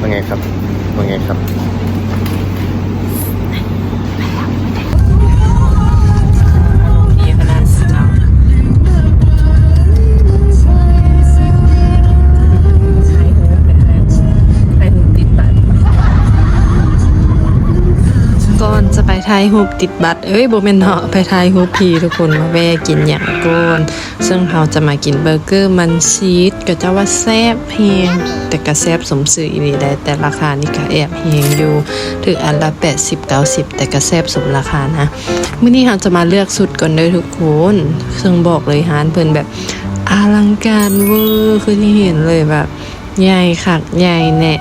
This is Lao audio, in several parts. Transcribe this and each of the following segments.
ວ່າໄງຄັບ? ວ່າໄງຄັບ? ກ່ອນຈະໄປຖ່າຍຮູບຕິດບັດ ເອີຍ ບໍ່ແມ່ນເນາະ ໄປຖ່າຍຮູບຜີ ທຸກຄົນ ມາແວ່ກິນຫຍັງກ່ອນ. ເຊິ່ງເຮົາຈະມາກິນເບີເກີມັນຊີສ ກະເຈົ້າວ່າແຊບແຮງ ແຕ່ກະແຊບສົມຊື່ອີ່ຫຼີໄດ໋ ແຕ່ລາຄານີ້ກະແອບແຮງຢູ່ ຖືກອັນລະແປດສິບ ເກົ້າສິບ ແຕ່ກະແຊບສົມລາຄານະ. ມື້ນີ້ເຮົາຈະມາເລືອກຊຸດກ່ອນເດີທຸກຄົນ ເຊິ່ງບອກເລີຍຮ້ານເພິ່ນແບບອະລັງການເວີ ຄືທີ່ເຫັນເລີຍ ແບບ ໃຫຍ່ຄັກໃຫຍ່ແນ່.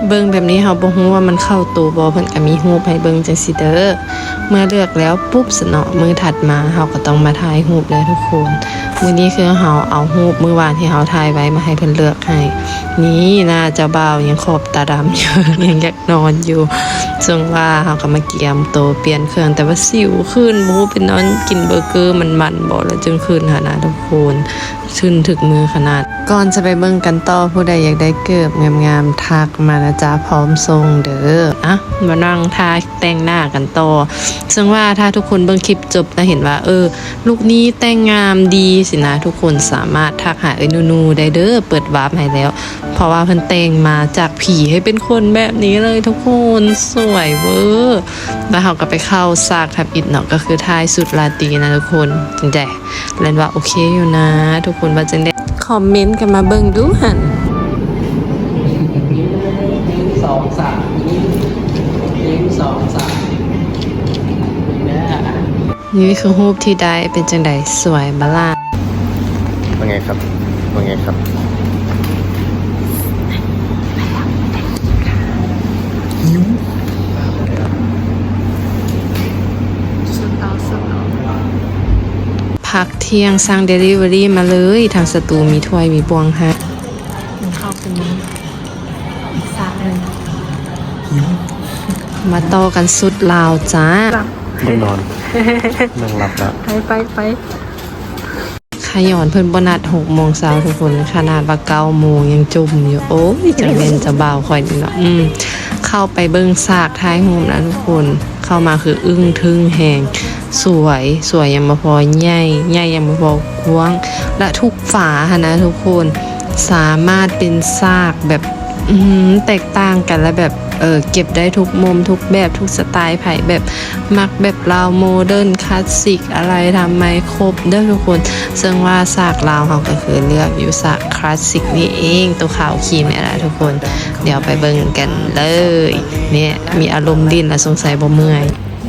ເບິ່ງແບບນີ້ເຮົາບໍ່ຮູ້ວ່າມັນເຂົ້າໂຕບໍ່ ເພິ່ນກະມີຮູບໃຫ້ເບິ່ງຈັ່ງຊີ້ເດີ. ເມື່ອເລືອກແລ້ວປຸບຊັ້ນເນາະ ມື້ຖັດມາເຮົາກະຕ້ອງມາຖ່າຍຮູບແລ້ວທຸກຄົນ. ມື້ນີ້ຄືເຮົາເອົາຮູບມື້ວານທີ່ເຮົາຖ່າຍໄວ້ມາໃຫ້ເພິ່ນເລືອກໃຫ້. ນີ້ໜ້າເຈົ້າບ່າວຍັງຂອບຕາດຳຢູ່ ຍັງຢາກນອນຢູ່. ເຊິ່ງວ່າເຮົາກະມາກຽມໂຕປ່ຽນເຄື່ອງ ແຕ່ວ່າສິວຂຶ້ນ ບໍ່ຮູ້ເປັນນອນກິນເບີເກີມັນໆບໍ່ ແລ້ວຈຶ່ງຂຶ້ນຫັ້ນນະທຸກຄົນ. ຊຶ້ນຖືກມືຂະໜາດ. ກ່ອນຈະໄປເບິ່ງກັນຕໍ່ ຜູ້ໃດຢາກໄດ້ເກີບງາມໆ ທັກມານະຈ໊ະ ພ້ອມສົ່ງເດີ. ອະ ມານັ່ງຖ້າແຕ່ງໜ້າກັນຕໍ່. ເຊິ່ງວ່າຖ້າທຸກຄົນເບິ່ງຄລິບຈົບ ຈະເຫັນວ່າ ເອີ ລຸກນີ້ແຕ່ງງາມດີຊີ້ນະ ທຸກຄົນສາມາດທັກຫາເອື້ອຍນູນູໄດ້ເດີ ເປີດວາບໃຫ້ແລ້ວ ເພາະວ່າເພິ່ນແຕ່ງມາຈາກຜີໃຫ້ເປັນຄົນແບບນີ້ເລີຍທຸກຄົນ ສວຍເວີ. ແລ້ວເຮົາກະໄປເຂົ້າສາກທຳອິດເນາະ ກະຄືຖ່າຍຊຸດລາຕີນະທຸກຄົນ ຈັ່ງໃດ ແລນວ່າໂອເຄຢູ່ນະ ທຸກຄົນວ່າຈັ່ງໃດ ຄອມເມັນກັນມາເບິ່ງດູຫັ້ນ. ໜຶ່ງ ສອງ ສາມ ໜຶ່ງ ສອງ ສາມ ນີ້ຄືຮູບທີ່ໄດ້ ເປັນຈັ່ງໃດ ສວຍບໍ່ລະ? ວ່າໄງຄັບ? ວ່າໄງຄັບ? ຫິວ. ພັກທ່ຽງສັ່ງເດລິເວີຣີມາເລີຍ ທາງສະຕູມີຖ້ວຍມີບ່ວງໃຫ້. ກິນເຂົ້າກິນນ້ຳອີກສາກໜຶ່ງ. ມາຕໍ່ກັນຊຸດລາວຈ້າ. ໄປນອນ ນັ່ງຫຼັບລະ. ໄປ ໄປ ໄປ. ຂະຫຍອນເພິ່ນບໍ່ນັດຫົກໂມງເຊົ້າທຸກຄົນ ຂະໜາດວ່າເກົ້າໂມງຍັງຈົ່ມຢູ່. ໂອ້ຍ ຈັ່ງແມ່ນເຈົ້າບ່າວຂ້ອຍນີ້ເນາະ. ອືມ ເຂົ້າໄປເບິ່ງສາກຖ່າຍຮູບນະທຸກຄົນ. ເຂົ້າມາຄືອຶ້ງທຶ້ງແຮງ ສວຍ ສວຍຍັງບໍ່ພໍໃຫຍ່ ໃຫຍ່ຍັງບໍ່ພໍກວ້າງ ແລະທຸກຝາຫັ້ນນະທຸກຄົນ ສາມາດເປັນສາກແບບ ອືມ ແຕກຕ່າງກັນ ແລະແບບ ເອີ ເກັບໄດ້ທຸກມຸມ ທຸກແບບ ທຸກສະໄຕລ໌ ໃຜແບບມັກແບບລາວໂມເດີນ ຄລາສສິກ ອາໄລທຳໄມ ຄົບເດີທຸກຄົນ. ເຊິ່ງວ່າສາກລາວເຮົາກະຄືເລືອກຢູ່ສາກຄລາສສິກນີ້ເອງ ໂຕຂາວຂີມນີ້ລະທຸກຄົນ. ດຽວໄປເບິ່ງກັນເລີຍ. ແນ່ ມີອາລົມຫຼິ້ນລະ ສົງໄສບໍ່ເມື່ອຍ.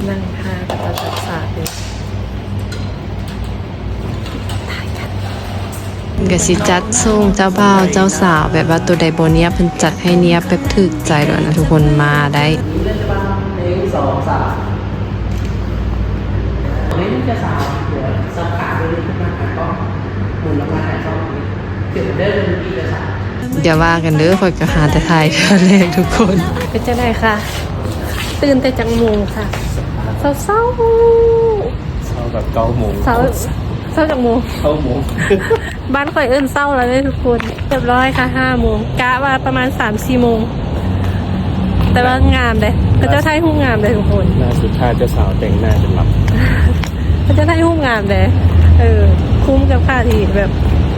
ນັ່ງຖ້າເຂົາເຈົ້າຈັດສາກຢູ່ ກະຊິຈັດສົ່ງເຈົ້າບ່າວເຈົ້າສາວ ແບບວ່າໂຕໃດບໍ່ນຽບ ເພິ່ນຈັດໃຫ້ນຽບແບບຖືກໃຈໂລດນະທຸກຄົນ. ມາໄດ້. ໜຶ່ງ ສອງ ສາມ ດຽວວ່າກັນເດີ ຂ້ອຍກະຫາແຕ່ຖ່າຍເທື່ອແລກທຸກຄົນ. ເປັນຈັ່ງໃດຄະ? ຕື່ນແຕ່ຈັກໂມງຄະ? ເຊົ້າໆ. ເຊົ້າແບບເກົ້າໂມງ. ເຊົ້າ ເຊົ້າຈັກໂມງ? ເກົ້າໂມງ. ບ້ານຂ້ອຍເອີ້ນເຊົ້າແລ້ວເດ້ທຸກຄົນ. ຮຽບຮ້ອຍຄະ ຫ້າໂມງ ກະວ່າປະມານສາມສີ່ໂມງ. ແຕ່ວ່າງາມເດ້ ເຂົາເຈົ້າຖ່າຍຮູບງາມເດ້ທຸກຄົນ. ໜ້າສຸດທ້າຍເຈົ້າສາວແຕ່ງໜ້າຈົນຫຼັບ. ເຂົາເຈົ້າຖ່າຍຮູບງາມເດ້. ເອີ ຄຸ້ມກັບຄ່າທີ່ແບບ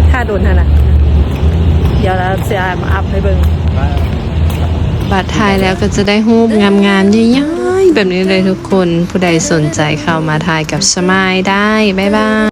ຖ້າດົນຫັ້ນນະ. ດຽວລາວຊິມາອັບໃຫ້ເບິ່ງ. ບັດຖ່າຍແລ້ວກະຈະໄດ້ຮູບງາມໆ ໃຫຍ່ໆ ແບບນີ້ເລີຍທຸກຄົນ. ຜູ້ໃດສົນໃຈເຂົ້າມາຖ່າຍກັບສະມາຍໄດ້. ບາຍບາຍ.